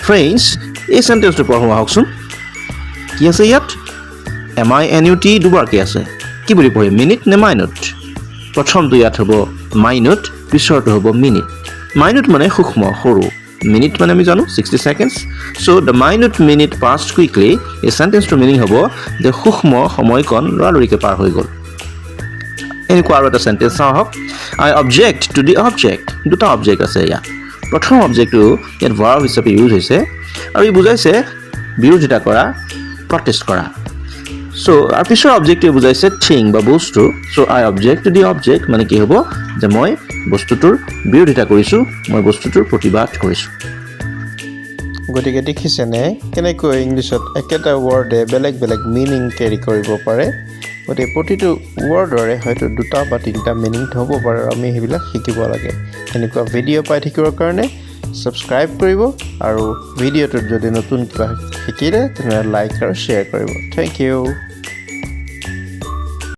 Friends, এই চেণ্টেন্সটো পঢ়োঁ আহকচোন। কি আছে ইয়াত? MINUT দুবাৰকৈ আছে। কি বুলি পঢ়িম, মিনিট নে মাইনুট? প্ৰথমটো ইয়াত হ'ব মাইনুট, পিছৰটো হ'ব মিনিট। মাইনুট মানে সূক্ষ্ম, সৰু। মিনিট মানে আমি জানো 60 seconds. So "The minute minute passed quickly", এই চেণ্টেন্সটোৰ মিনিং হ'ব যে সূক্ষ্ম সময়কণ লৰালৰিকৈ পাৰ হৈ গ'ল। এনেকুৱা আৰু এটা চেণ্টেন্স চাওঁ আহক। I object to the object. দুটা অবজেক্ট আছে ইয়াত। প্ৰথম অবজেক্টটো ইয়াত ভাৰ্ব হিচাপে ইউজ হৈছে আৰু ই বুজাইছে বিৰোধিতা কৰা, প্ৰটেষ্ট কৰা। চ' আৰু পিছৰ অবজেক্টটোৱে বুজাইছে থিং বা বস্তু। So "I object to the object" মানে কি হ'ব যে মই বস্তুটোৰ বিৰোধিতা কৰিছোঁ, মই বস্তুটোৰ প্ৰতিবাদ কৰিছোঁ। গতিকে দেখিছেনে, কেনেকৈ ইংলিছত একেটা ৱৰ্ডে বেলেগ বেলেগ মিনিং কেৰি কৰিব পাৰে? গতিকে প্ৰতিটো ৱৰ্ডৰে হয়তো দুটা বা তিনিটা মিনিং হ'ব পাৰে আৰু আমি সেইবিলাক শিকিব লাগে। এনেকুৱা ভিডিঅ' পাই থাকিবৰ কাৰণে ছাবস্ক্ৰাইব কৰিব আৰু ভিডিঅ'টোত যদি নতুন কিবা শিকিলে, তেনেহ'লে লাইক আৰু শ্বেয়াৰ কৰিব। Thank you.